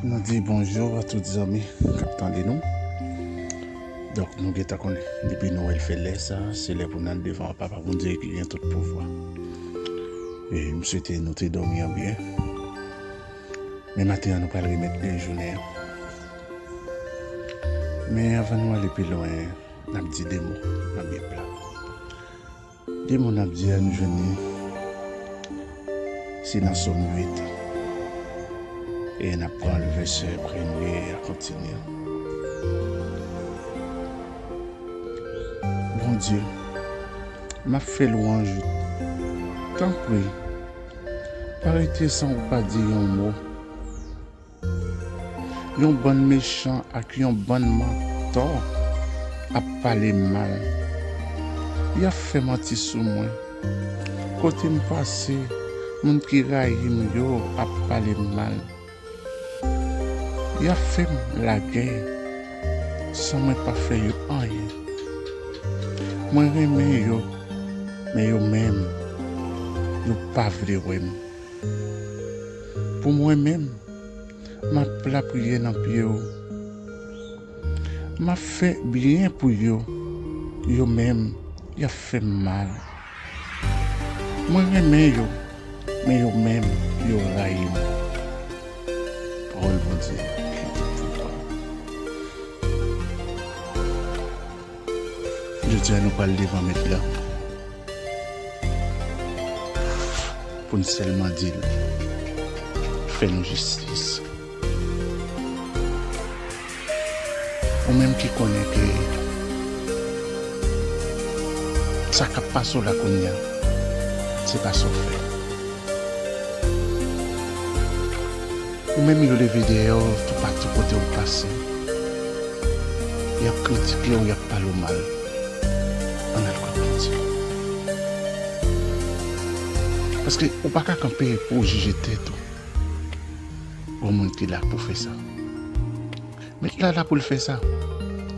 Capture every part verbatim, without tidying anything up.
Nou di bonjou a tout zanmi k ap tande nou. Donk, nou gentan konnen, depi nou wè l fè lè sa, se lè pou n al devan Papa Bondye ki gen tout pouvwa. E m swete nou te dòmi an byen. Men maten an, nou pral remèt de jounen an. Men anvan nou ale pi lwen, n ap di de mo nan Bib la. De mo n ap di a, nou jwenn li, se nan Sòm uit. E n ap pran vèsè premye a kontinye. Bondye, m ap fè lwanj ou. Tanpri, pa rete san ou pa di yon mo. Yon bann mechan ak yon bann mantò ap pale m mal. Y ap fè manti sou mwen. Kote m pase, moun ki rayi m yo ap pale m mal. Y ap fè m lagè san mwen pa fè yo anyen. Mwen renmen yo, men yo menm, yo pa vle wè m. Pou mwen menm, m ap lapriyè nan pye w. M ap fè byen pou yo, yo menm, y ap fè m mal. Mwen renmen yo, men yo menm, yo rayi m. Pawòl Bondye ki gen tout pouvwa. Jodi a, nou pral devan Mèt la pou n sèlman di l, fè nou jistis. Ou menm ki konnen ke sa k ap pase w la kounye a, se pa sa w fè. Ou menm yo leve dèyè w toupatou kote w pase. Y ap kritike w, y ap pale w mal. Ann al kot Bondye. Paske ou pa ka kanpe pou w jije tèt ou. Gon moun ki la pou fè sa. Mèt la la pou l fè sa.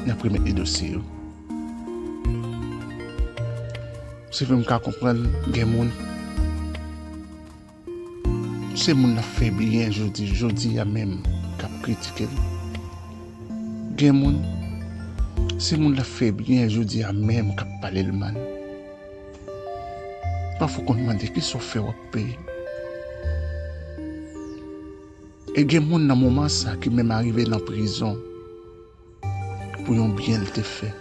N ap remèt li dosye yo. Se vre m ka konprann gen moun, se moun l ap fè byen jodi, jodi a menm k ap kritike l. Gen moun, se moun l ap fè byen jodi a menm k ap pale l mal. Pafwa w konn mande kisa w fè w ap peye. E gen moun nan moman sa ki menm arive nan prizon pou yon byen l te fè.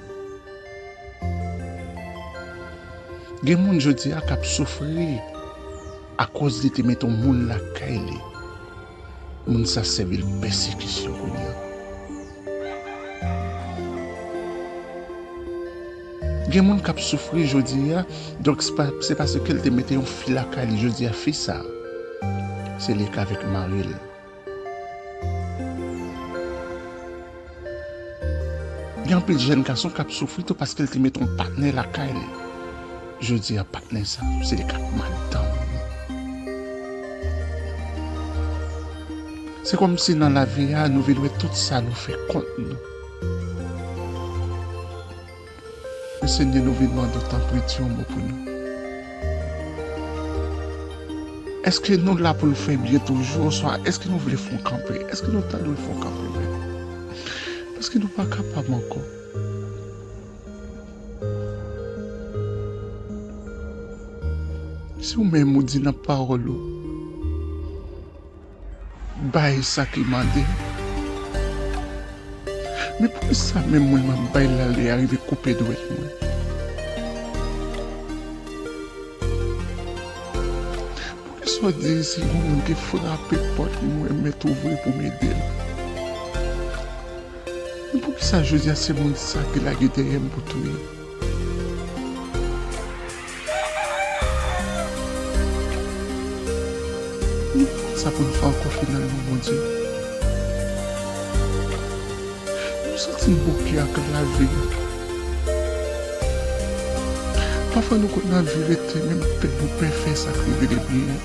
Gen moun jodi a k ap soufri akoz li te mete yon moun lakay li. Moun sa sèvi l pèsekisyon kounye a. Gen moun k ap soufri jodi a, donk se pa, se paske l te mete yon fi lakay li jodi a, fi sa, se li k avèk mari l. Gen anpil jèn gason k ap soufri tou paske l te mete yon patnè lakay li. Jodi a, patnè sa, se li k ap madanm li. Se kòmsi nan lavi a, nou vin wè tout sa nou fè kont nou. Men Senyè, nou vin mande w, tanpri, di yon mo pou nou. Èske nou la pou n fè byen toujou, oswa èske nou vle fè yon kanpe? Èske nou ta dwe fè yon kanpe menm? Paske nou pa kapab ankò. Si w menm ou di nan pawòl ou, bay sa ki mande. Men poukisa menm moun m ap bay la lè a rive koupe dwèt mwen? Poukisa w di si gon moun ki frape pòt mwen, mèt ouvri pou m ede l? Men poukisa jodi a se moun sa ki lage dèyè m pou touye m? Nou pa konn sa pou n fè ankò finalman, Bondye. Nou santi n bouke ak lavi a. Pafwa nou konn anvi rete, men pè nou pè fè sa k rive depi yè.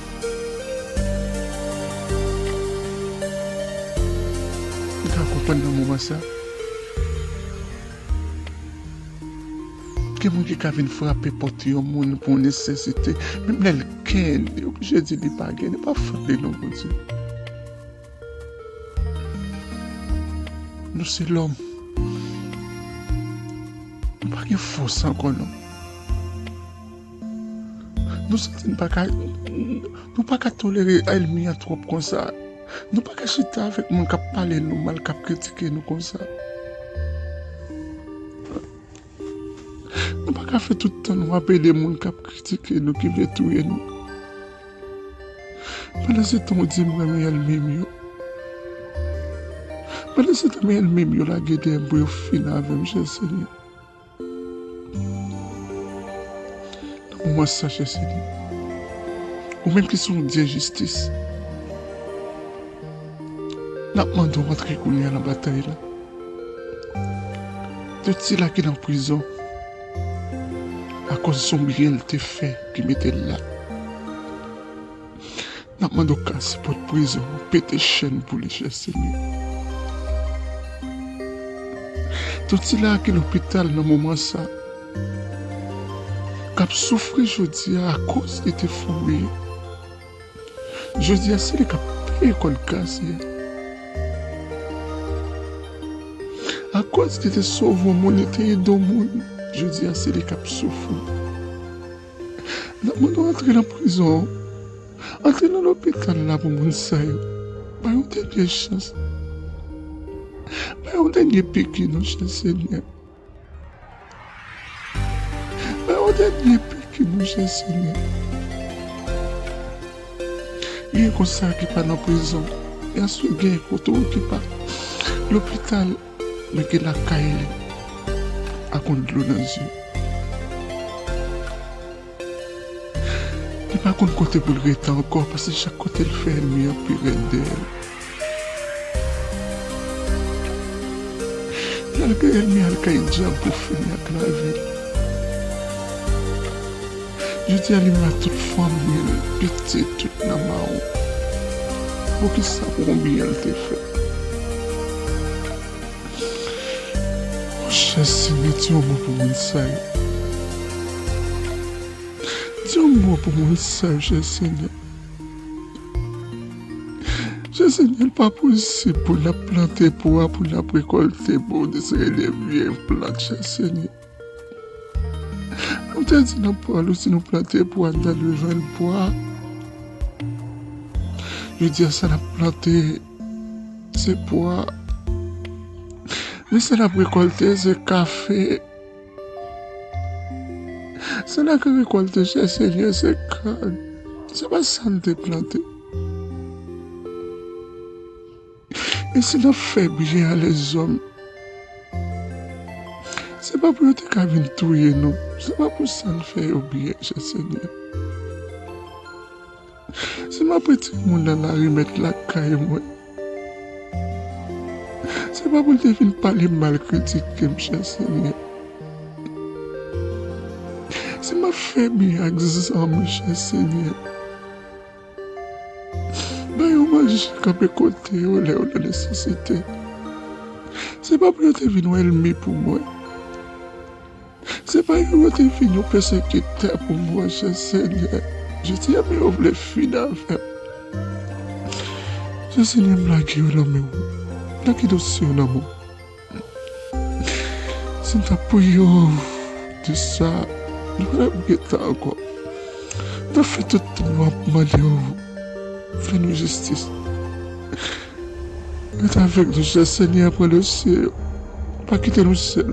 M ka konprann nan moman sa. Gen moun ki ka vin frape pòt yon moun pou yon nesesite, menm lè l gen, li oblije di li pa gen, li pa fòt li non, Bondye. Nou se lòm. Nou pa gen fòs ankò, non. Nou santi n pa ka, nou pa ka tolere ènmi an twòp konsa. Nou pa ka chita avèk moun k ap pale nou mal, k ap kritike nou konsa. Nou pa ka fè tout tan nou ap ede moun k ap kritike nou, ki vle touye nou. Pandan se tan, ou di m renmen ènmi m yo. Pandan se tan, men ènmi m yo lage dèyè m pou yo fini avè m, chè Senyè. Nan moman sa, chè Senyè, ou menm ki se yon Dye jistis, n ap mande w antre kounye a nan batay la. Tout sila ki nan prizon, akoz se yon byen l te fè ki mete l la. N ap mande w kase pòt prizon an, pete chèn pou li, chè Senyè. Tout sila ki lopital nan moman sa, k ap soufri jodi a akoz li te fè w byen. Jodi a, se li k ap peye kòd kase a. Akoz li te sove yon moun, li te ede yon moun, jodi a, se li k ap soufri. N ap mande w antre nan prizon an. Antre nan lopital la pou moun sa yo. Bay yon dènye chans. Bay yon dènye piki, non, chè Senyè. Bay yon dènye piki, non, chè Senyè. Gen konsa ki pa nan prizon. Byen si gen kote w ki pa lopital. Men gen lakay li ak yon dlo nan zye. Li pa konn kote pou l rete ankò, paske chak kote l fè ènmi an pi rèd dèyè l. L al kay ènmi, al kay dyab pou fini ak lavi l. Jodi a, li menm ak tout fanmi l, pitit, tout nan mawon. Poukisa, pou konbyen l te fè? O chè Senyè, di yon mo pou moun sa yo. Di yon mo pou moun sa yo, chè Senyè. Chè Senyè, li pa posib pou n ap plante po a, pou n ap rekòlte po, de seri de vye plant, chè Senyè. Ou te di nan pawòl ou, si nou plante po a, n ta dwe vann po a. Jodi a, sa n ap plante, se po a. Men sa n ap rekòlte, se kafe. Sa n ap rekòlte, chè Senyè, se kann. Se pa sa n te plante. E si n ap fè byen a lèzòm, se pa pou yo te ka vin touye nou. Se pa pou sa n fè yo byen, chè Senyè. Si m ap retire moun nan lari, met lakay mwen, se pa pou l te vin pale m mal, kritike m, chè Senyè. Si m ap fè byen ak zanmi, chè Senyè, bay yo manje, kanpe kote yo lè yo nan nesesite. Se pa pou yo te vin yon ènmi pou mwen. Se pa yo, yo te vin yon pèsekitè pou mwen, chè Senyè. Jodi a, men yo vle fini avè m. Chè Senyè, m lage yo nan men w. M lage dosye yo nan men w. Si n t ap priye w de sa, nou pa t ap gen tan ankò. N t ap fè tout tan nou ap mande w fè nou jistis. Ret avèk nou, chè Senyè, pran dosye yo. Pa kite nou sèl.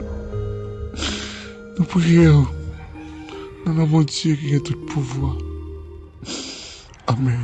Nou priye w nan non Bondye ki gen tout pouvwa. Amèn.